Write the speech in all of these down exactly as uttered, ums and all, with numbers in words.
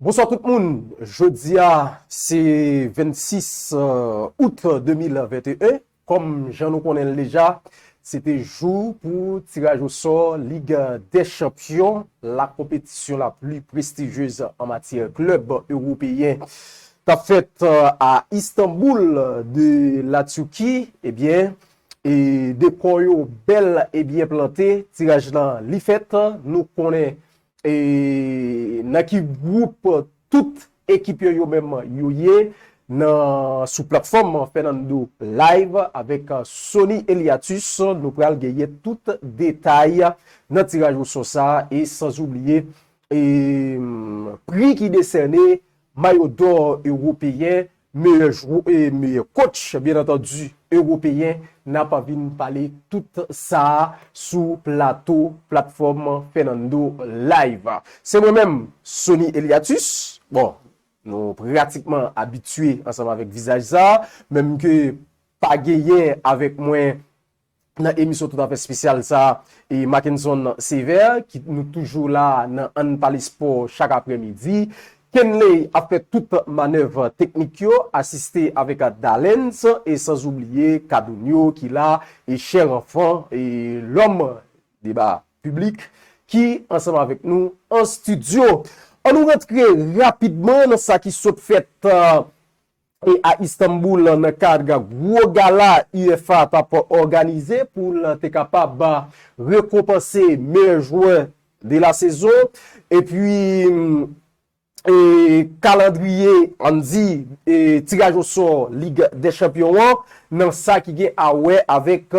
Bonswa tout moun. Jodi a, se vennsis, euh, out de mil venteyen. Kòm jan nou konnen l deja, se te jou pou tiraj osò Lig dè Chanpyon, la compétition la plus prestigieuse en matière club européen, t ap fèt, euh, a Istanbul de la Turquie. Ebyen, e dekò yo bèl e byen plante. Tiraj lan, li fèt. Nou konnen e nan ki gwoup tout ekip yo, yo menm yo ye nan, sou platfòm Fernando Live avèk, euh, Sony Eliatus. Nou pral genyen tout detay nan tiraj osò sa a e san oubliye e, pri ki desène, mayo dò ewopeyen, meyè jwè, e meyè coach, byen antandi, ewopeyen. N ap vin pale tout sa a sou plato platfòm Fernando Live. Se mwen menm, Sony Eliatus. Bon, nou pratikman abitye ansanm avèk vizaj sa a, menm ke pa genyen avèk mwen nan emisyon toutafè espesyal sa a, e Mackenson Sévère, ki nou toujou la nan Ann Pale Spò chak aprèmidi. Kenley ap fè tout manèv teknik yo, asiste avèk Dalens, e san oubliye Kadonyo ki la, e chè anfan, e lòm deba piblik, ki ansanm avèk nou an estidyo. Ann nou rantre rapidman nan sa ki sot fèt, euh, e a Istanbul nan kad gwo gala UEFA t ap òganize pou l te kapab rekonpanse meyè jwè de la sezon. Epi, e kalandriye, ann di, e tiraj osò Lig dè Chanpyon an, nan sa ki gen a wè avèk,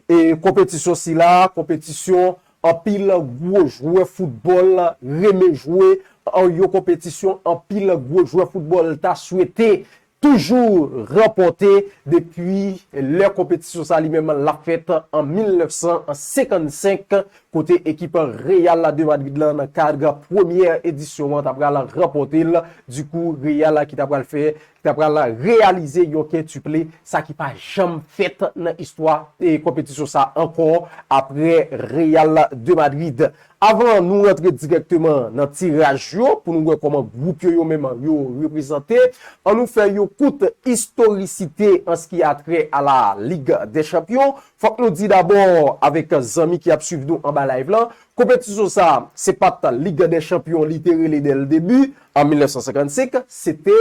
e konpetisyon sila, konpetisyon anpil gwo jwè foutbòl renmen jwe, an yon konpetisyon anpil gwo jwè foutbòl ta swete toujou ranpòte depi lè konpetisyon sa li menm l ap fèt an mil nèf san senkant senk, kote ekip Real de Madrid lan nan kad premyè edisyon an ta pral ranpòte l. Dikou, Real ki ta pral fè, ki ta pral reyalize yon kentuple, sa ki pa janm fèt nan istwa e konpetisyon sa ankò apre Real de Madrid. Avan nou rantre dirèkteman nan tiraj yo, pou nou wè kòman gwoup yo, yo menm yo reprezante, ann nou fè yon kout istorisite an ce qui a trait à la Ligue des Champions. Fòk nou di dabò avèk zanmi ki ap swiv nou anba live lan, konpetisyon sa, se pa t Ligue des Champions li te rele dès le début, an mil nèf san senkant senk, se te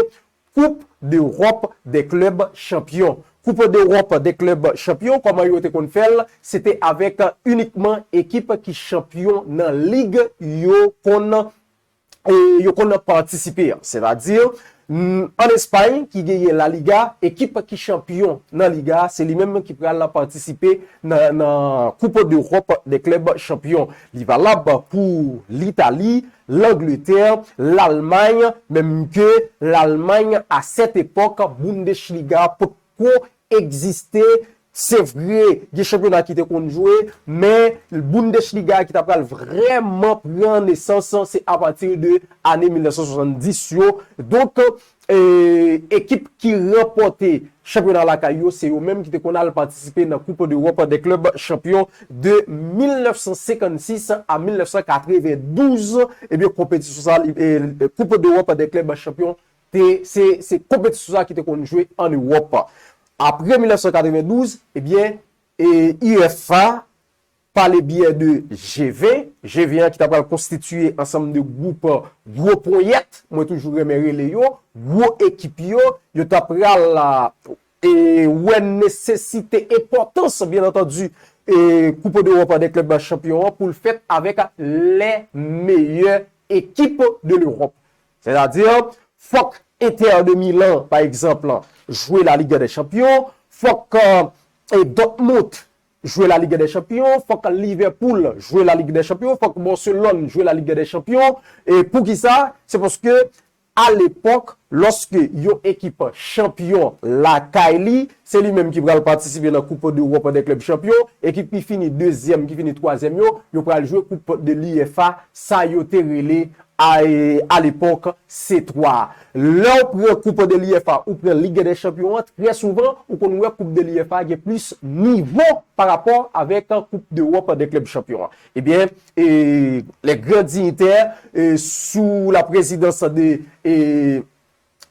Coupe d'Europe des clubs champions. Coupe d'Europe des clubs champions, kòman yo te konn fè l? Se te avèk inikman ekip ki chanpyon nan lig yo konn, e, yo konn patisipe an. Sètadi, n-, ann Espay, ki genyen La Liga, ekip ki chanpyon nan Liga, se li menm ki pral patisipe nan, nan Coupe d'Europe des clubs champions. Li valab pou Litali, Langletè, Lalmay, menm ke Lalmay, a sèt epòk, Bundesliga potko egziste. Se vre, gen chanpyona ki te konn jwe, men Bundesliga ki ta pral vrèman pran nesans, se apati de ane mil nèf san swasanndis yo. Donk, e, ekip ki ranpòte chanpyona lakay yo, se yo menm ki te konn al patisipe nan Coupe d'Europe des clubs champions de mil nèf san senkannsis a mil nèf san katrevendouz. Ebyen, konpetisyon sa, li, e, Coupe d'Europe des clubs champions, te, se, se konpetisyon sa ki te konn jwe ann Ewòp. Apre mil nèf san katrevendouz, ebyen, e, UEFA, pa le byen de G ven, G ven an ki ta pral konstitiye ansanm de gwoup gwo ponyèt, mwen toujou renmen rele yo, gwo ekip yo, yo ta pral, e, wè nesesite, enpòtans, byen antandi, e, Coupe d'Europe des clubs champions an pou l fèt avèk les meilleures équipes de l'Europe. Sètadi, fòk Inter de Milan, pa egzanp, jwe La Ligue des Champions, fòk, e, Dortmund jwe La Ligue des Champions, fòk Liverpool jwe La Ligue des Champions, fòk Barcelone jwe La Ligue des Champions. E poukisa? Se paske, alepòk, lòske yon ekip chanpyon lakay li, se li menm ki pral patisipe nan Coupe d'Europe des clubs champions, ekip ki fini dezyèm, ki fini twazyèm yo, yo pral jwe Coupe de l'UEFA, sa yo te rele a, e, alepòk, C twa. Lè w pran Koup de l'UEFA, ou pran Lig dè Chanpyon an, trè souvan, ou konn wè Koup de l'UEFA gen plis nivo pa rapò avèk Koup dewòp dè klèb chanpyon an. Ebyen, e, les grands dignitaires, e, sous la présidence de, e,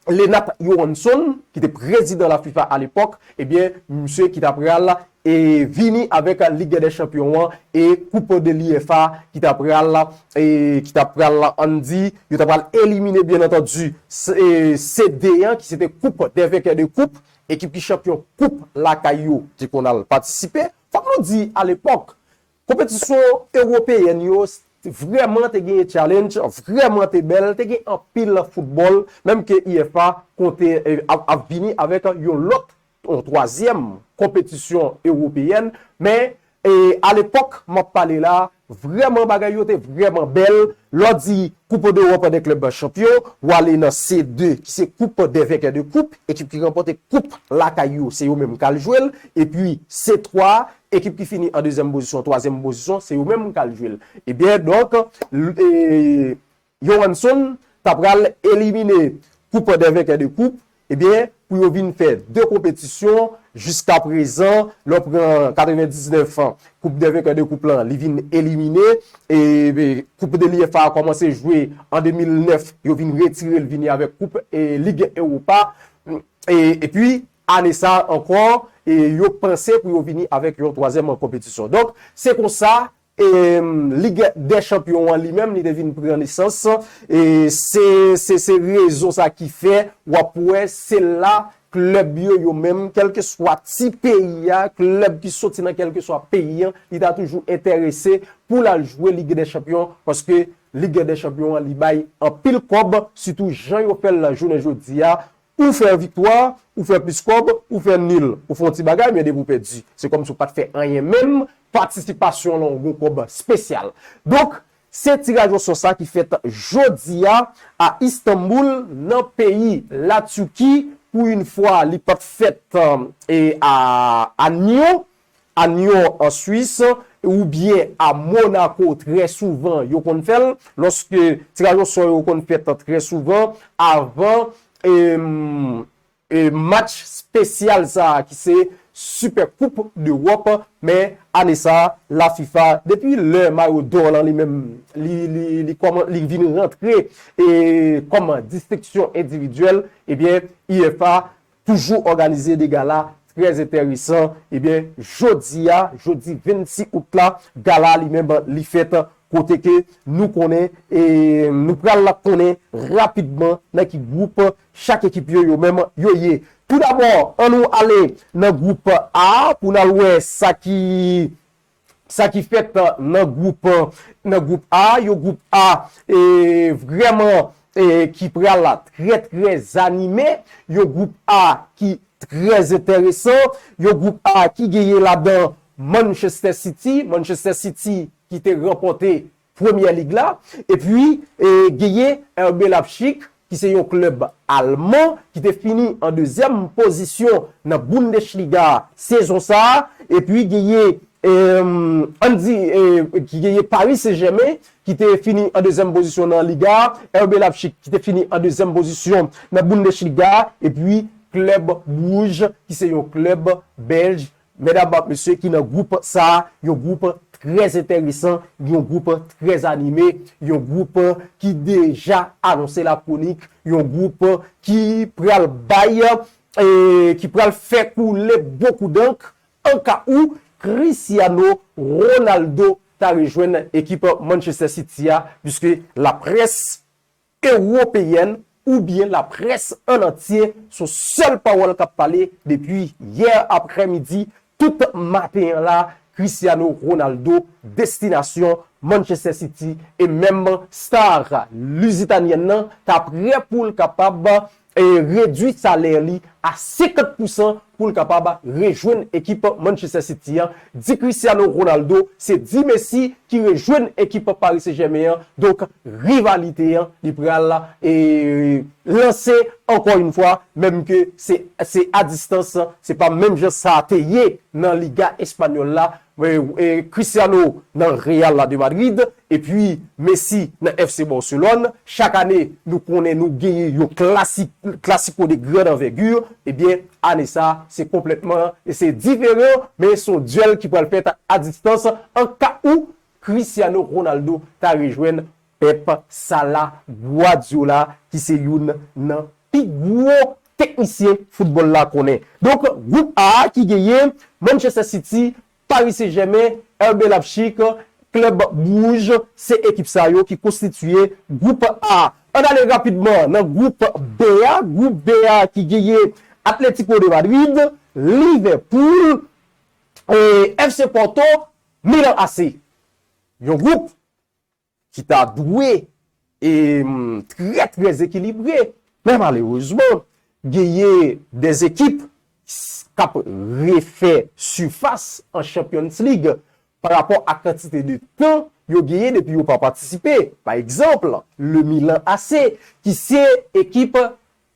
Lennart Johansson, ki te prezidan la FIFA alepòk, ebyen, misye ki ta pral, e, vini avèk Lig dè Chanpyon an e Koup de l'UEFA ki ta pral, e, ki ta pral, ann di, yo ta pral elimine, byen antandi, se, e, C de an, ki se te Koup dè Venkè de Koup, ekip ki chanpyon koup lakay yo, te konn al patisipe. Fòk nou di, alepòk, konpetisyon ewopeyèn yo, vrèman te genyen challenge, vrèman te bèl, te gen anpil foutbòl, menm ke UEFA konte, e, ap, ap vini avèk yon lòt, yon twazyèm konpetisyon ewopeyèn, men, e, alepòk m ap pale la, vrèman bagay yo te vrèman bèl. Lè w di Koup dewòp dè klèb chanpyon, w ale nan C de, ki se Koup dè Venkè de Koup, ekip ki ranpòte koup lakay yo, se yo menm k al jwe l, epi C twa, ekip ki fini an dezyèm pozisyon, twazyèm pozisyon, se yo menm k al jwe l. Ebyen, donk, l-, e, Johansson ta pral elimine Koup dè Venkè de Koup, ebyen, pou yo vin fè de konpetisyon, jiska prezan, lè w pran katrevendiznèf an, Koup dè Venkè de Koup lan, li vin elimine, e, e, Koup de l'UEFA a kòmanse jwe an de mil nèf, yo vin retire l, vini avèk Koup, e, Lig Ewopa, e, epi, ane sa a ankò, e, yo panse pou yo vini avèk yon twazyèm konpetisyon. Donk, se konsa, e, Lig dè Chanpyon an li menm, li te vin pran nesans. E se, se, se rezon sa ki fè w ap wè se la klèb yo, yo menm, kèlkeswa ti peyi a, klèb ki soti nan kèlkeswa peyi an, li ta toujou enterese pou l al jwe Lig dè Chanpyon, paske Lig dè Chanpyon an, li bay anpil kòb, sitou jan yo fè l la jounen jodi a, ou fè viktwa, ou fè plis kòb, ou fè nil, ou fè yon ti bagay, men depi w pèdi, se kòmsi w pa t fè anyen menm, patisipasyon lan w gon kòb espesyal. Donk, se tiraj osò sa ki fèt jodi a, a Istanbul, nan peyi Latiki, pou yon fwa, li pa t fèt, e, a, a Nyon, a Nyon an Swis, oubyen a Monaco, trè souvan, yo konn fè l, lòske tiraj osò yo konn fèt trè souvan, avan, e, e, match espesyal sa a, ki se Super Coupe d'Europe, men ane sa a, la FIFA, depi lè Mayo Dò lan li menm, li, li, li kòman, li vin rantre, e, kòm distenksyon endividyèl, ebyen, UEFA toujou òganize de gala trè enteresan. Ebyen, jodi a, jodi vennsis out la, gala li menm li fèt kote ke nou konnen, e nou pral konnen rapidman nan ki gwoup chak ekip yo, yo menm yo ye. Toudabò, ann nou ale nan gwoup A pou n al wè sa ki, sa ki fèt nan gwoup, nan gwoup A, yon gwoup A, e, vrèman, e, ki pral trè, trè anime, yon gwoup A ki trè enteresan, yon gwoup A ki genyen ladan Manchester City, Manchester City ki te ranpòte Premyè Lig la, epi, e, genyen R B Leipzig, ki se yon klèb alman, ki te fini an dezyèm pozisyon nan Bundesliga sezon sa a, epi genyen, e, ann di, e, ki genyen Paris Saint-Germain, ki te fini an dezyèm pozisyon nan Liga a, R B Leipzig, ki te fini an dezyèm pozisyon nan Bundesliga a, epi klèb Bruges, ki se yon klèb bèlj, medam ak mesye, ki nan gwoup sa a, yon gwoup trè enteresan, yon gwoup trè anime, yon gwoup ki deja anonse lakronik, yon gwoup ki pral bay, e, ki pral fè koule bokou dank, an ka ou Cristiano Ronaldo ta rejwenn ekip Manchester City a, piske laprès ewopeyèn oubyen laprès an antye, se yon sèl pawòl k ap pale depi yè aprèmidi, tout maten an la, Cristiano Ronaldo, destinasyon Manchester City, e menm star lizitanyèn nan ta prè pou l kapab, e, redui salè li a senkant pousan pou l kapab rejwenn ekip Manchester City an. Di Cristiano Ronaldo, se di Messi ki rejwenn ekip Paris Saint-Germain an. Donk, rivalite an, li pral, e, lanse ankò yon fwa, menm ke se, se a distans, se pa menm jan sa te ye nan Liga Espanyòl la, e, e, Cristiano nan Real de Madrid, epi Messi nan F C Barcelone. Chak ane, nou konnen nou genyen yon klasik, Clasico de grande envergure. Ebyen, ane sa, se konplètman, e se diferan, men se yon dyèl ki pral fèt a distans, an ka ou Cristiano Ronaldo ta rejwenn Pep Sala Guardiola, ki se youn nan pi gwo teknisyen foutbòl la konnen. Donk, gwoup A a ki genyen Manchester City, Paris Saint-Germain, R B Leipzig, Club Bruges, se ekip sa yo ki konstitiye gwoup A. Ann ale rapidman nan gwoup B a, gwoup B a ki genyen Atlético de Madrid, Liverpool, e, F C Porto, Milan A C. Yon gwoup ki ta dwe, e, trè, trè ekilibre. Men malerezman, genyen de ekip k ap refè sifas an Champions League pa rapò a kantite de tan yo genyen depi yo pa patisipe. Pa egzanp, le Milan A C, ki se ekip,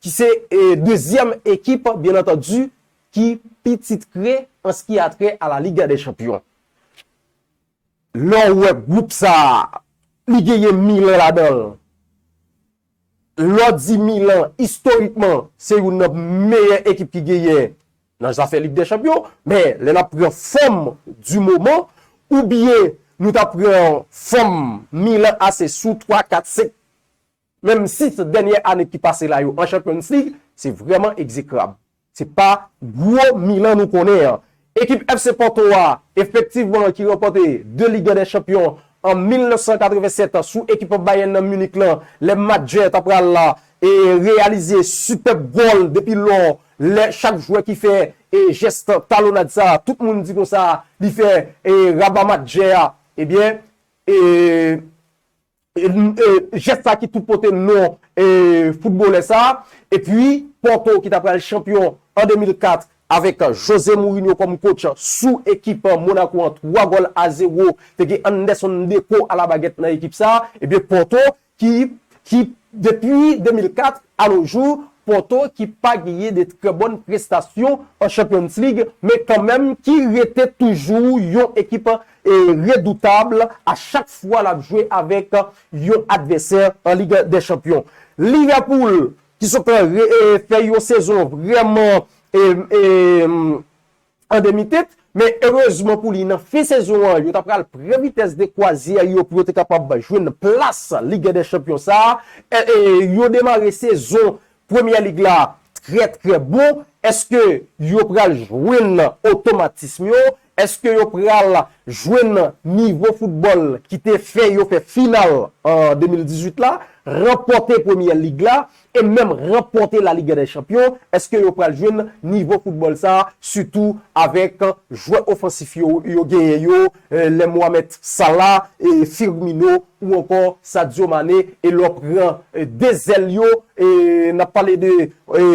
ki se, e, dezyèm ekip, byen antandi, ki pi titre an ce qui a trait à la Ligue des Champions. Lè w wè gwoup sa a, li genyen Milan ladan l. Lè w di Milan, istorikman, se youn nan meyè ekip ki genyen nan zafè Lig dè Chanpyon, men lè n ap pran fòm di moman, oubyen nou ta pran fòm Milan A C sou twa, kat, senk, menm sis dènyè ane ki pase la yo an Champions League, se vrèman egzekrab. Se pa gwo Milan nou konnen an. Ekip F C Porto a, efektivman, ki ranpòte de Ligue des Champions an mil nèf san katrevennsèt sou ekip Bayern Munich lan, lè Majer ta pral la, e reyalize sipèb gòl depi lò, lè chak jwè ki fè, e jès talonnade sa, tout moun di konsa, li fè, e raba Majer a, ebyen, e e, e, jès sa ki tou pote non, e, foutbolè sa. Epi, Porto ki ta pral chanpyon an de mil kat avèk José Mourinho kòm coach sou ekip Monaco an twa gòl a zewo, te gen Anderson Deco a la baguette nan ekip sa. Ebyen, Porto ki, ki depi de mil kat a nos jours, Porto ki pa genyen de trè bòn prestasyon an Champions League, men kanmenm ki rete toujou yon ekip, e, redoutab a chak fwa l ap jwe avèk yon advèsè an Lig dè Chanpyon. Liverpool, ki sot re-, e, fè yon sezon vrèman, e, e, an demi-tèt, men erezman pou li, nan fen sezon an, yo ta pral pran vitès de kwazyè yo pou yo te kapab jwenn plas Lig dè Chanpyon sa a. E, e, yo demare sezon Premyè Lig la trè, trè bon. Èske yo pral jwenn otomatism yo? Èske yo pral jwenn nivo foutbòl ki te fè yo fè final an de mil dizuit la, ranpòte Premyè Lig la, e menm ranpòte La Ligue des Champions? Èske yo pral jwenn nivo foutbòl sa, sitou avèk jwè ofansif yo, yo genyen yo, e, lè Mohamed Salah, e, Firmino ou ankò Sadio Mané, e lè w pran, e, de zèl yo, e n ap pale de, e,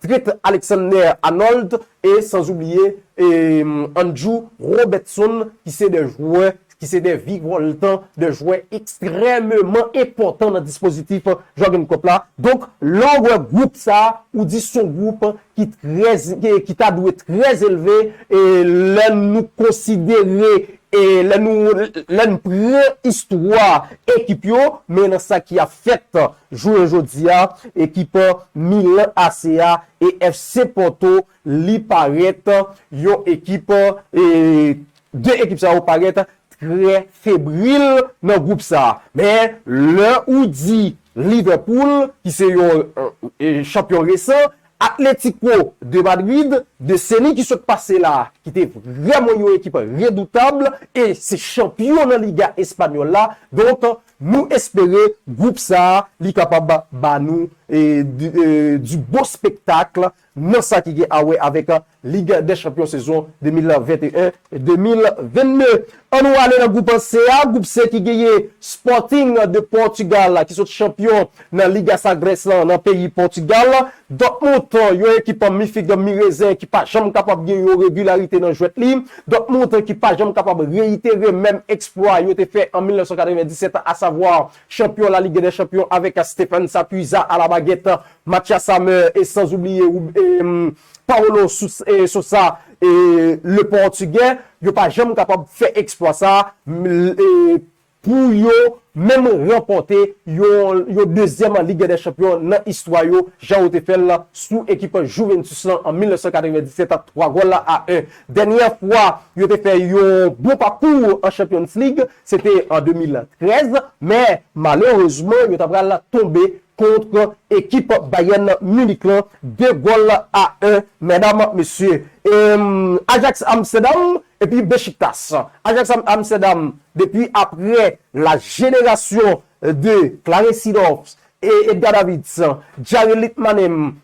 Trent Alexander-Arnold, e sans oublier, e, Andrew Robertson, ki se de jwè, ki se de vivoltan, de jwè ekstrèmeman enpòtan nan dispozitif Jürgen Klopp la. Donk, lè w wè gwoup sa, ou di se yon gwoup ki trè, ki, ki ta dwe trè elve, e lè nou konsidere, e lè nou, lè n pran istwa ekip yo, men nan sa ki ap fèt jounen jodi a, ekip Milan A C a e F C Porto, li parèt yon ekip, e de ekip sa yo parèt trè febril nan gwoup sa. Men, lè ou di Liverpool, ki se yon, e, e, chanpyon resan, Atlético de Madrid, de seri ki sot pase la, ki te vrèman yon ekip redoutab, e se chanpyon nan Liga Espanyòl la. Donk, nou espere gwoup sa a, li kapab ba nou, e, di, e, di bon spektak nan sa ki gen a wè avèk Lig dè Chanpyon sezon de mil venteyen de mil vennde. Ann nou ale nan gwoup C a, gwoup C ki genyen Sporting de Portugal, ki sot chanpyon nan Liga Sagres lan, nan peyi Pòtigal. Dortmund, yon ekip mi fig mi rezen ki pa janm kapab gen yon regilarite nan jwèt li. Dortmund ki pa janm kapab reyitere menm eksplwa yo te fè an mil nèf san katrevenndisèt, asavwa chanpyon La Ligue des Champions avèk Stefan Sapuiza a la baguette, Matías Sammer e sans oublier, e, Paulo Sus-, e, Sousa, e, le Pòtigè, yo pa janm kapab fè eksplwa sa, m, e, pou yo menm ranpòte yon, yon dezyèm Ligue des Champions nan istwa yo, jan yo te fè l sou ekip Juventus lan an mil nèf san katrevendiset, twa gòl a en. Dènyè fwa yo te fè yon bon pakou an Champions League, se te an de mil trèz, men malerezman, yo ta pral tonbe kont ekip Bayern Munich lan, de gòl a en, medam, mesye. Em, Ajax Amsterdam epi Besiktas. Ajax Am- Amsterdam, depi apre la jenerasyon de Clarence Seedorf, e Edgar Davids, Djari Litmanen,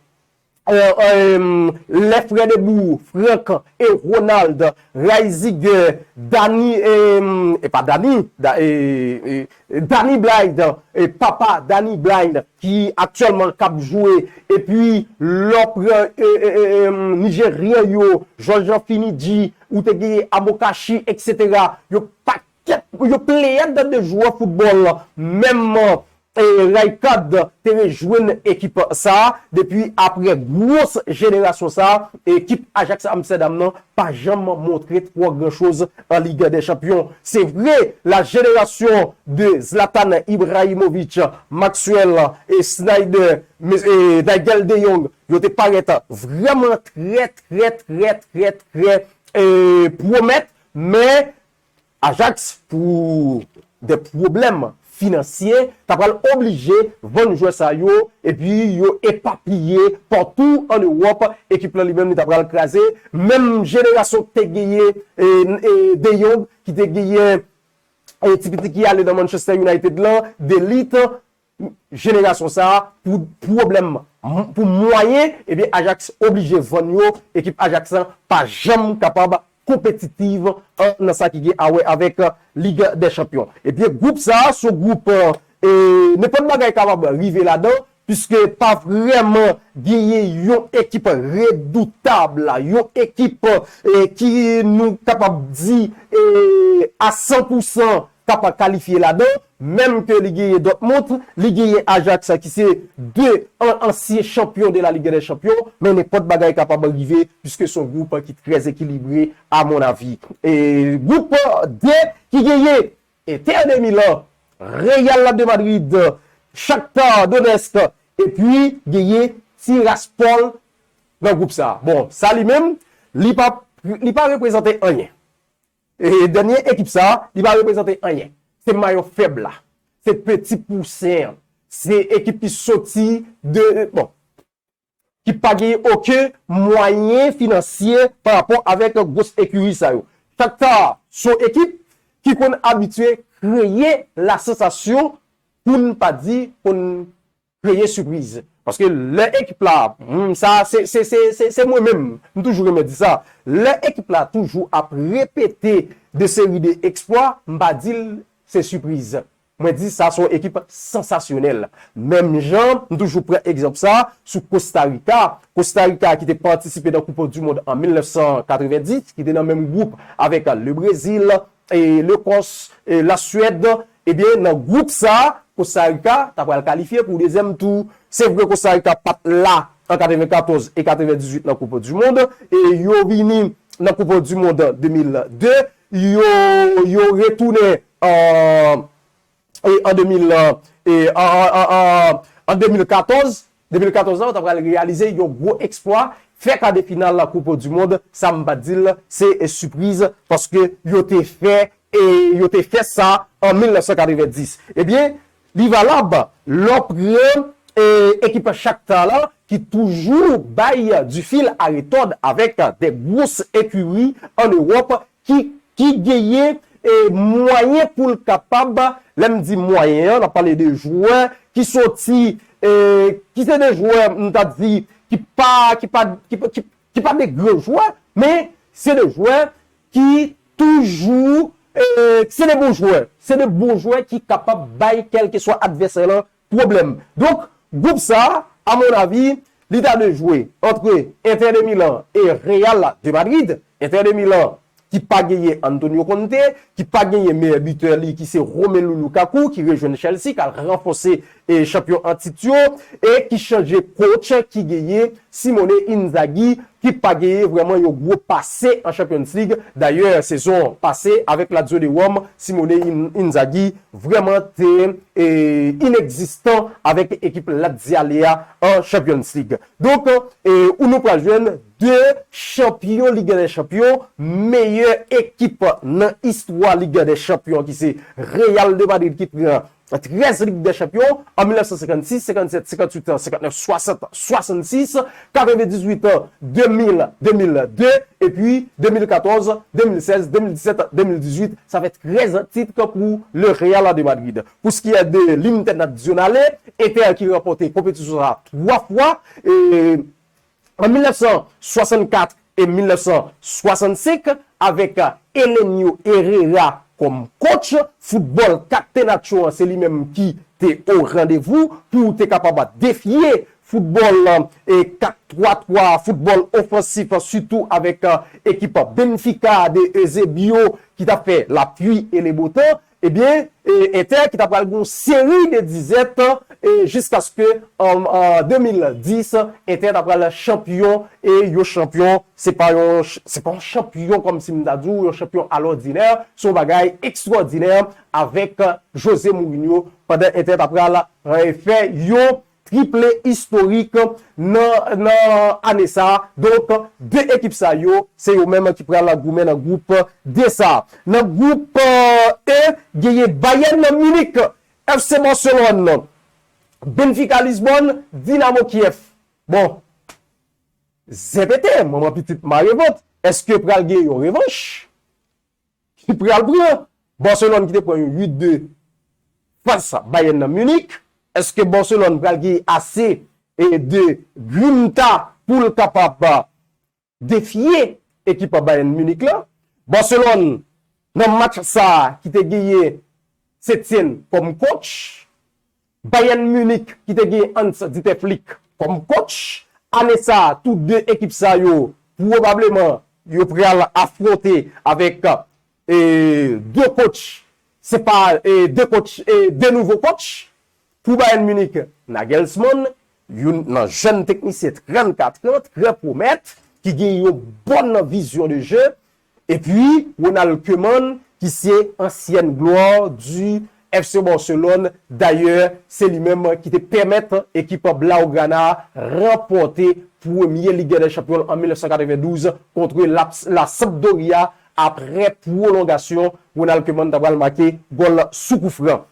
euh, euh, les frères de Bourg, Franck et Ronald, Reisinger, Dani, euh, e pa Dani, da, e, e, Danny Blind, e papa Danny Blind, ki aktyèlman k ap jwe, epi lè w pran, e, e, e, e, Nijeryen yo, George Finidi, ou te gen Amokachi, et cetera. Yo pakèt, yo pleyad de jwè foutbòl, menm e Rijkaard te rejwenn ekip sa a. Depi apre gwos jenerasyon sa a, ekip Ajax Amsterdam nan pa janm montre twò gran choz an Ligue des Champions. Se vre, la jenerasyon de Zlatan Ibrahimovic, Maxwell, e Sneijder, e Nigel de Jong, yo te parèt vrèman trè, trè, trè, trè, trè, e, pwomèt, men Ajax, pou de pwoblèm finansye, ta pral oblije vann jwè sa yo, epi yo epapiye patou an Ewòp. Ekip lan li menm, li ta pral kraze. Menm jenerasyon ki te genyen, e, e, De Jong, ki te genyen, e, ti pitit ki ale nan Manchester United lan, De Ligt, jenerasyon sa a, pou pwoblèm, pou mwayen, ebyen, Ajax oblije vann yo. Ekip Ajax lan pa janm kapab konpetitiv, an, nan sa ki gen a wè avèk, e, Ligue des Champions. Ebyen, gwoup sa a, se yon gwoup, e, e, nenpòt bagay kapab rive ladan, piske pa vrèman genyen yon ekip redoutab, yon ekip, e, ki nou kapab di, e, a san pou san kapab kalifye ladan, menm ke li genyen Dortmund, li genyen Ajax ki se de an, ansyen chanpyon de la Ligue des Champions, men nenpòt bagay kapab rive, piske se yon gwoup ki trè ekilibre, a mon avi. E gwoup de ki genyen Inter de Milan, Real de Madrid, Shakhtar Donetsk, epi genyen Tiraspol nan gwoup sa a. Bon, sa li menm, li pa, li pa reprezante anyen. E dènye ekip sa a, li pa reprezante anyen. Se mayon fèb la. Se peti pousen an. Se ekip ki soti de, bon, ki pa genyen okenn mwayen finansye pa rapò avèk gwos ekiri sa yo. Shakhtar, se yon ekip ki konn abitye kreye la sansasyon, pou n pa di konn kreye sipriz. Paske lè ekip la, hmm, sa, se, se, se, se, se mwen menm, m toujou renmen di sa. Lè ekip la toujou ap repete de seri de eksplwa, m pa di l se sipriz. Mwen di sa se yon ekip sansasyonèl. Menm jan, m toujou pran egzanp sa sou Costa Rica. Costa Rica ki te patisipe nan Coupe du Monde an mil nèf san katrevenndis, ki te nan menm gwoup avèk le Brezil, e Lekòs, e Laswèd. Ebyen, nan gwoup sa, Costa Rica ta pral kalifye pou dezyèm tou. Se vre Costa Rica pa t la an katrevenkatòz e katrevendizuit nan Coupe du Monde, e yo vini nan Coupe du Monde de mil de, yo, yo retounen an, e an de mil, e an, an, an, an, an de mil katòz, de mil katòz la, yo ta pral reyalize yon gwo eksplwa, fè ka de final la Coupe du Monde, sa m pa di l, se, e, sipriz, paske yo te fè, e yo te fè sa an mil nèf san katrevenndis. Ebyen, li valab, lè w pran, e, ekip Shakhtar la, ki toujou bay du fil à retordre avèk de gwos ekiri an Ewòp, ki, ki genyen, e, mwayen pou l kapab, lè m di mwayen an, n ap pale de jwè ki soti, e, ki se de jwè, m ta di, ki pa, ki pa, ki, ki, ki pa de gran jwè, men se de jwè ki toujou, e, se de bon jwè. Se de bon jwè ki kapab bay kèlkeswa advèsè lan pwoblèm. Donk, gwoup sa a, a mon avi, li ta dwe jwe antre Inter de Milan e Real de Madrid. Inter de Milan ki pa genyen Antonio Conte, ki pa genyen meyè bitè li ki se Romelu Lukaku, ki rejwenn Chelsea, k al ranfòse e chanpyon an tit yo, e ki chanje coach, ki genyen Simone Inzaghi, ki pa genyen vrèman yon gwo pase an Champions League. Dayè, sezon pase, avèk Lazio de Rome, Simone In- Inzaghi vrèman te e, inegzistan avèk ekip Laziale a an Champions League. Donk, e, ou nou pral jwenn de chanpyon Ligue des Champions, meyè ekip nan istwa Ligue des Champions ki se Real de Madrid ki pran trèz Ligue des Champions an mil nèf san senkannsis, senkannsèt, senkantuit, senkannèf, swasant, swasannsis, katrevendizuit, de mil, de mil de, epi de mil katòz, de mil sèz, de mil disèt, de mil dizuit, sa fè trèz tit pou le Real de Madrid. Pour ce qui est de l'Internazionale, Inter ki ranpòte konpetisyon sa a twa fwa, e, an mil nèf san swasannkat e mil nèf san swasannsenk, avèk Helenio Herrera kòm coach. Foutbòl Catenaccio an, se li menm ki te o randevou pou te kapab defye foutbòl, e, kat twa twa, foutbòl ofansif, sitou avèk, e, ekip Benfica de Eusebio ki t ap fè lapli e le botan. Ebyen, e, Inter ki ta pral gen yon seri de dizèt, e, jiskaske, an, an de mil dis, Inter ta pral chanpyon, e yon chanpyon, se pa yon ch- se pa yon chanpyon kòmsi m ta di w, yon chanpyon alòdinè, se yon bagay ekstwòdinè avèk Jose Mourinho pandan Inter ta pral, e, fè yon triple istorik nan, nan ane sa a. Donk, de ekip sa yo, se yo menm ki pral goumen nan gwoup D sa a. Nan gwoup, e, E, genyen Bayern Munich, F C Barcelone, Benfica Lisbonne, Dinamo Kiev. Bon, zèpete, manman pitit mare vant. Èske pral gen yon revanch? Ki pral pran? Barcelone ki te pran yon uit de fas Bayern nan Munich. Èske Barcelone pral gen ase, e, de grinta pou l kapab defye ekip Bayern Munich la? Barcelone, nan match sa a, ki te genyen Setien kòm coach, Bayern Munich ki te gen Hans Dieter Flick kòm coach. Ane sa a, tou de ekip sa yo, pwobableman, yo pral afwonte avèk, e, de coach, se pa, e, de coach, e, de nouvo coach. Pou Bayern Munich, Nagelsmann, youn nan jèn teknisyen trannkat an, trè pwomèt, ki gen yon bòn vizyon de jeu. Epi, Ronald Koeman, ki se ansyen glwa du F C Barcelone. Dayè, se li menm ki te pèmèt ekip Blaugrana ranpòte premye Ligue des Champions an mil nèf san katrevendouz kont la, la Sampdoria. Apre pwolongasyon, Ronald Koeman ta pral make gòl sou koufran.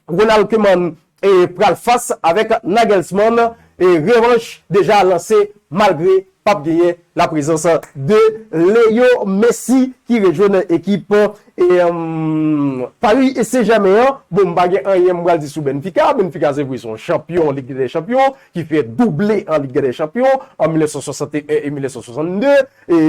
Ronald Koeman, e, pral fas avèk Nagelsmann, e, revanch deja lanse malgre p ap genyen laprezans de Leo Messi ki rejwenn ekip, e, em, Paris Saint-Germain an. Bon, m pa gen anyen m pral di sou Benfica. Benfica, se vre, se yon chanpyon Ligue des Champions, ki fè double an Ligue des Champions, an mil nèf san swasanteyen e mil nèf san swasannde, e,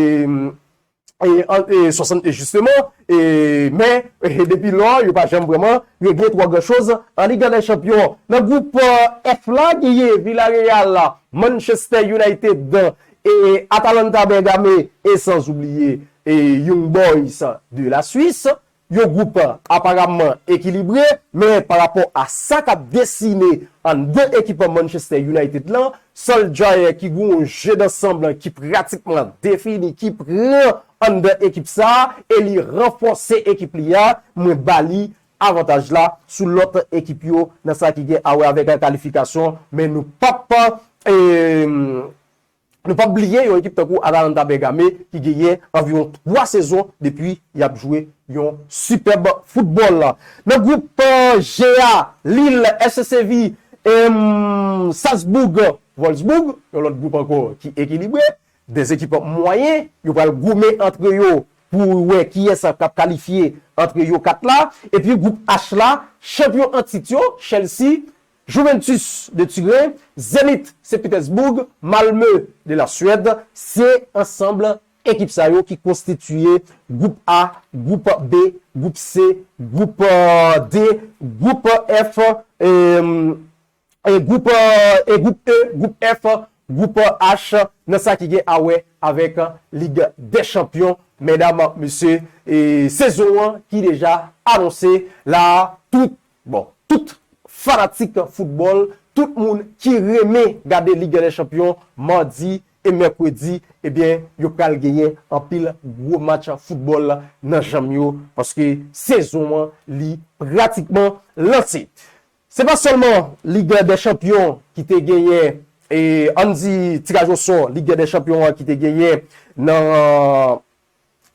e, an, e, swasannde jisteman, e, men, e, depi lò, yo pa janm vrèman regle twò gran choz an Ligue des Champions. Nan gwoup, e, F la, genyen Villarreal, Manchester United, e, Atalanta Bergame, e, sans oublier, e, Young Boys de la Suisse. Yon gwoup aparamman ekilibre, men pa rapò a sa k ap desine anndan ekip Manchester United lan, Solskjaer ki gen yon jeu d'ensemble ki pratikman defini, ki pran anndan ekip sa a, e li ranfòse ekip li a, mwen ba li avantaj la sou lòt ekip yo nan sa ki gen a wè avèk kalifikasyon, men nou p ap, e, nou p ap bliye yon ekip tankou Atalanta Bergame ki genyen anviwon twa sezon depi y ap jwe yon sipèb foutbòl. Nan gwoup, e, G a, Lille, F C Séville, em, Salzbourg, Wolfsburg, yon lòt gwoup ankò ki ekilibre. De ekip mwayen, yo pral goumen antre yo pou wè kiyès k ap kalifye antre yo kat la. Epi gwoup H la, chanpyon an tit yo, Chelsea, Juventus de Turin, Zenit Saint Petersburg, Malmö de la Suède, se ansanm ekip sa yo ki konstitiye gwoup A, gwoup B, gwoup C, gwoup, e, D, gwoup F, e, e gwoup, e, e gwoup E, gwoup F, gwoup H, nan sa ki gen a wè avèk Lig dè Chanpyon, medam, mesye, e sezon an ki deja anonse la, tout, bon, tout fanatik foutbòl, tout moun ki renmen gade Ligue des Champions madi e mèkredi, ebyen, yo pral genyen anpil gwo match foutbòl nan janm yo, paske sezon an, li pratikman lanse. Se pa sèlman Ligue des Champions ki te genyen, e, ann di tiraj osò Ligue des Champions an ki te genyen nan,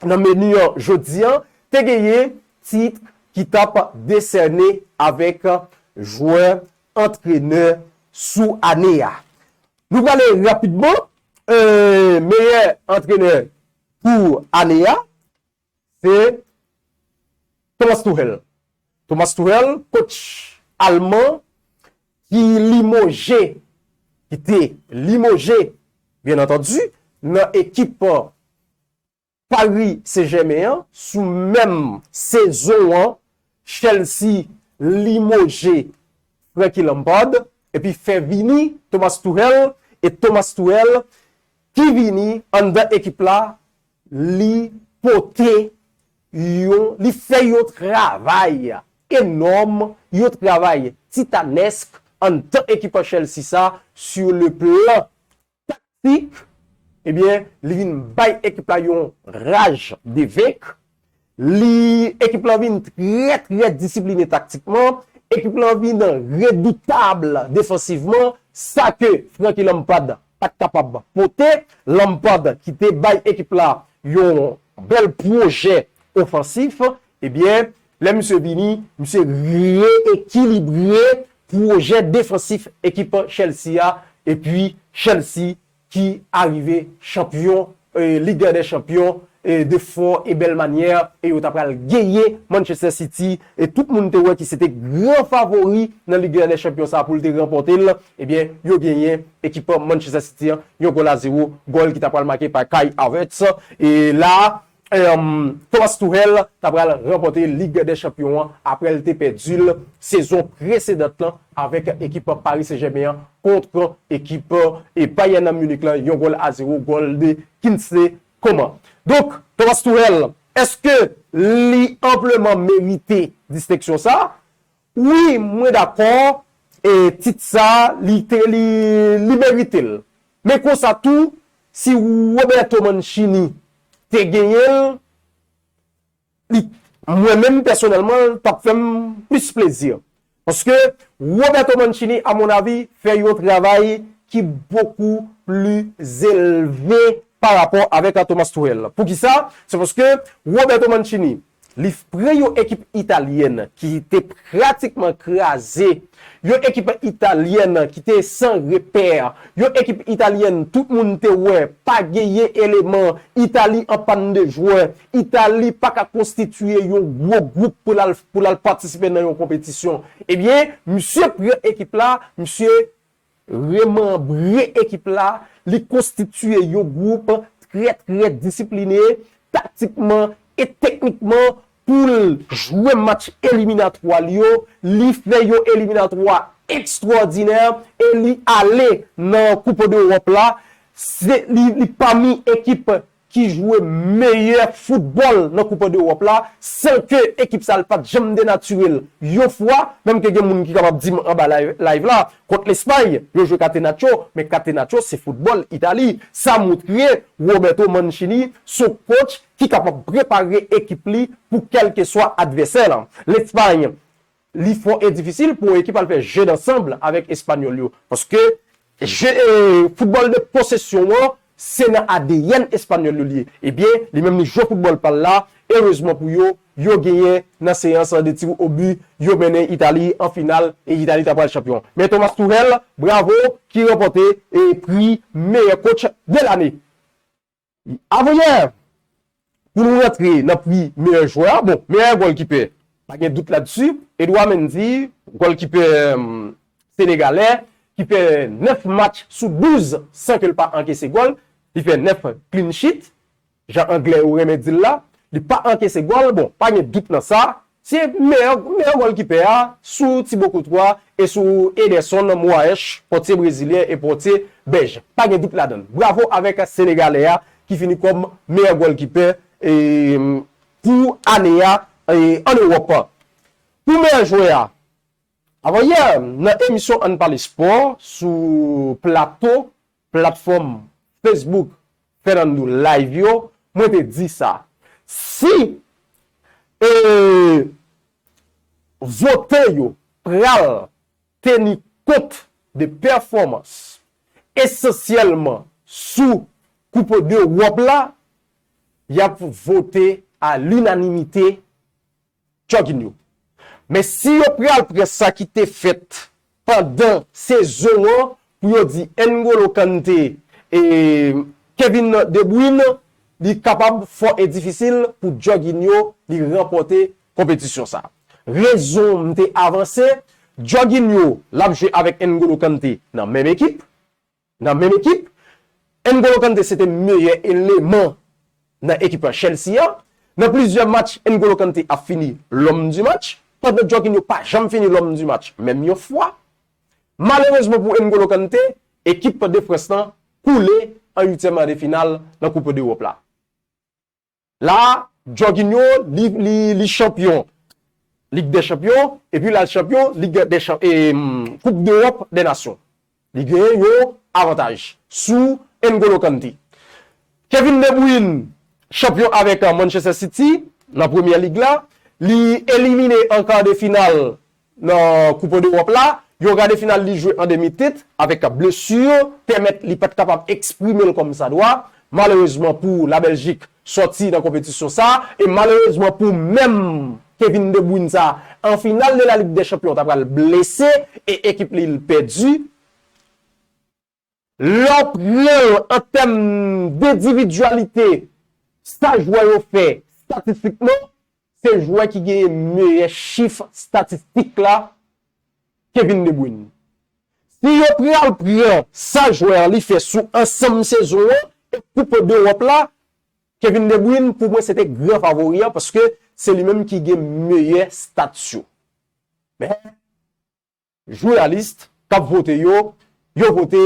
nan meni an jodi an, te genyen tit ki t ap desène avèk jwè, antrenè sou ane a. Nou prale rapidman, e, meyè antrenè pou ane a, se Thomas Tuchel. Thomas Tuchel, coach alman ki limoje, ki te limoje, byen antandi, nan ekip Paris Saint-Germain an, sou menm sezon an, Chelsea limoje Frankie Lampard, epi fè vini Thomas Tuchel, e Thomas Tuchel ki vini anndan ekip la, li pote yon, li fè yon travay enòm, yon travay titanèsk anndan ekip Chelsea sa, sur le plan taktik, ebyen, li vin bay ekip la yon raj de venk. Li, ekip la vin trè, trè disipline taktikman. Ekip la vin redoutab defansivman. Sa ke Frankie Lampard pa t kapab pote. Lampard ki te bay ekip la yon bèl pwojè ofansif, ebyen, lè misye vini, misye reyekilibre pwojè defansif ekip Chelsea a, epi Chelsea ki arive chanpyon, e, Ligue des Champions, e, de fò e bèl manyè, e yo ta pral genyen Manchester City, e tout moun te wè ki se te gran favori nan Ligue des Champions sa pou l te ranpòte l, ebyen, yo genyen ekip Manchester City an, yon gòl a zewo, gòl ki ta pral make pa Kai Havertz, e la, Em, Thomas Tuchel ta pral ranpòte Ligue des Champions an apre l te pèdi l sezon presedan lan avèk ekip Paris Saint-Germain an kont ekip, e, Bayern Munich lan, yon gòl a zewo, gòl de Kingsley Coman. Donk, Thomas Tuchel, èske li anpleman merite distenksyon sa? Wi, mwen dakò, e tit sa, li te, li, li merite l. Men konsa tou, si Roberto Mancini te genyen l, li, mwen menm pèsonèlman, l t ap fè m plis plezi. Paske Roberto Mancini, a mon avi, fè yon travay ki bokou pli elve pa rapò avèk a Thomas Tuchel. Poukisa? Se paske Roberto Mancini, li pran yon ekip italyèn ki te pratikman kraze, yon ekip italyèn ki te san repè, yon ekip italyèn tout moun te wè pa genyen eleman, Itali an pàn de jwè, Itali pa ka konstitiye yon gwo gwoup pou l al, pou l al patisipe nan yon konpetisyon. Ebyen, misye pran ekip la, misye remanbre ekip la, li konstitiye yon gwoup trè, trè disipline, taktikman e teknikman pou l jwe match eliminatwa l yo. Li fè yon eliminatwa ekstwòdinè e li ale nan Koup de Ewòp la. Se, li, li pami ekip ki jwe meyè foutbòl nan Koup de Ewòp la, san ke ekip sa l pa t janm denatire l yon fwa, menm ke gen moun ki kapab di m anba live, live la, kont Lespay, yo jwe Catenaccio, men Catenaccio se foutbòl Itali. Sa montre Roberto Mancini se yon coach ki kapab prepare ekip li pou kèlkeswa advèsè lan. Lespay, li fò e difisil pou yon ekip al fè jeu d'ensemble avèk Espanyòl yo. Paske je, e, foutbòl de posesyon an, se nan A D N Espanyòl yo li ye. Ebyen, li menm li jwe foutbòl pa l la, erezman pou yo, yo genyen nan seyans de tir au but, yo mennen Itali an final, e Itali ta pral chanpyon. Men Thomas Tuchel, bravo, ki ranpòte, e, pri meyè coach de lane. Avanyè, pou nou rantre nan pri meyè jwè a, bon, meyè gòlkipè, pa gen dout ladsi, Edouard Mendy, gòlkipè, em, senegalè, ki fè nèf match sou douz san ke l pa ankese gòl, li fè nèf clean sheet, jan anglè yo renmen di l la, li pa ankese gòl, bon, pa gen dout nan sa, se meyè, meyè gòlkipè a, sou Thibaut Courtois e sou Ederson Moraes, pòtye brezilyen e pòtye bèj. Pa gen dout ladan l. Bravo avèk senegalè a ki fini kòm meyè gòlkipè, e, pou ane a, e, ann Ewòp. Pou meyè jwè a, Avanyè, nan emisyon Ann Pale Spò sou plato, platfòm Facebook Fernando Live yo, mwen te di sa. Si, e, vote yo pral teni kont de pèfòmans esansyèlman sou Koup dEwòp la, y ap vote a linanimite Jorginho. Men si yo pral pran sa ki te fèt pandan sezon an pou yo di N'Golo Kanté e Kevin De Bruyne, li kapab fò e difisil pou Jorginho li ranpòte konpetisyon sa. Rezon m te avanse, Jorginho l ap jwe avèk N'Golo Kanté nan menm ekip. Nan menm ekip, N'Golo Kanté se te meyè eleman nan ekip Chelsea a. Nan plizyè match, N'Golo Kanté ap fini l'homme du match, pandan Jorginho pa janm fini l'homme du match, menm yon fwa. Malerezman pou N'Golo Kanté, ekip de Frans lan koule an uityèm de final nan Koup dEwòp la. La, Jorginho, li, li, li chanpyon Lig dè Chanpyon, epi l al chanpyon Lig dè Chan-, e, mm, Koup dEwòp dè Nasyon. Li genyen yon avantaj sou N'Golo Kanté. Kevin De Bruyne, chanpyon avèk, uh, Manchester City nan Premyè Lig la, li elimine an ka de final nan Koup dEwòp la, yon ka de final li jwe an demi tent avèk blesi, pèmèt li pa t kapab eksprime l kòm sa dwa. Malerezman pou Labèljik, sòti nan konpetisyon sa, e malerezman pou menm Kevin De Bruyne sa, an final de la Ligue des Champions, ta pral blese e ekip li l pèdi. Lè w pran l an tèm dendividyalite, sa jwè yo fè statistikman, se jwè ki genyen meyè chif statistik la, Kevin De Bruyne. Si yo pral pran sa jwè an li fè sou ansanm sezon an e Koup dEwòp la, Kevin De Bruyne, pou mwen, se te gran favori an, paske se li menm ki gen meyè stats yo. Men, jounalis k ap vote yo, yo vote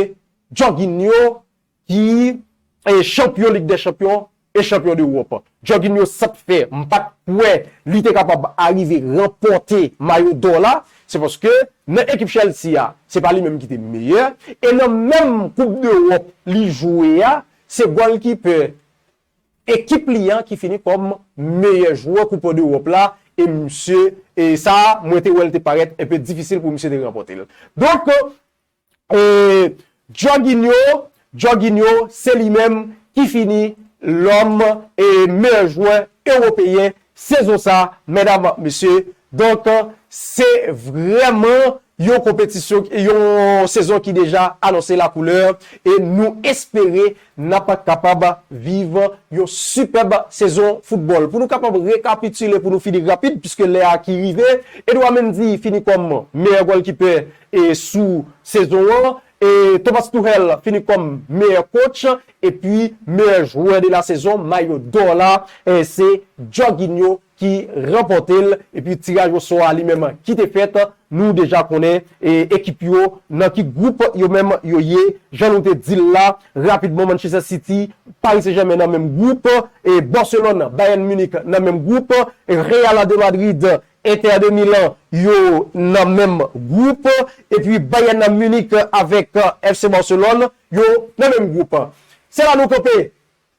Jorginho ki, e, chanpyon Lig dè Chanpyon e chanpyon dEwòp. Jorginho, sa t fè m pa t kwè li te kapab arive ranpòte mayo dò la, se paske nan ekip Chelsea a, se pa li menm ki te meyè, e nan menm Koup dEwòp li jwe a, se gòlkipè ekip li an ki fini kòm meyè jwè Koup dEwòp la, e misye, e sa, mwen te wè l te parèt enpe difisil pou misye te ranpòte l. Donk, e, Jorginho, Jorginho, se li menm ki fini lòm e meyè jwè ewopeyen sezon sa, medam, mesye. Donk, se vrèman yon konpetisyon, yon sezon ki deja anonse lakoulè, e nou espere n ap kapab viv yon sipèb sezon foutbòl. Pou nou kapab rekapitile, pou nou fini rapid, piske lè a ki rive, Edouard Mendy fini kòm meyè gòlkipè e sou sezon an, e Thomas Tuchel fini kòm meyè coach, epi meyè jwè de la sezon, mayo dò la, e se Jorginho ki ranpòte l, epi tiraj osò a li menm ki te fèt, nou deja konnen, e, ekip yo, nan ki gwoup yo menm yo ye, jan nou te di l la, rapidman, Manchester City, Paris Saint-Germain nan menm gwoup, e Barcelone, Bayern Munich nan menm gwoup, e Real de Madrid, Inter de Milan, yo nan menm gwoup, epi Bayern Munich avèk, e, F C Barcelone, yo nan menm gwoup. Se la nou kanpe.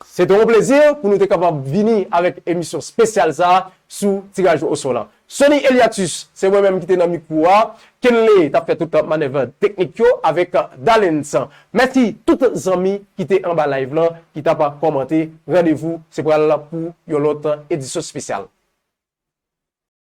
Se te yon plezi pou nou te kapab vini avèk emisyon espesyal sa a sou tiraj osò la. Sonny Eliatus, se mwen menm ki te nan mikwo a. Kenley t ap fè tout manèv teknik yo avèk Dalens. Mèsi tout zanmi ki te anba live lan, ki t ap kòmante. Randevou, se pral pou yon lòt edisyon espesyal.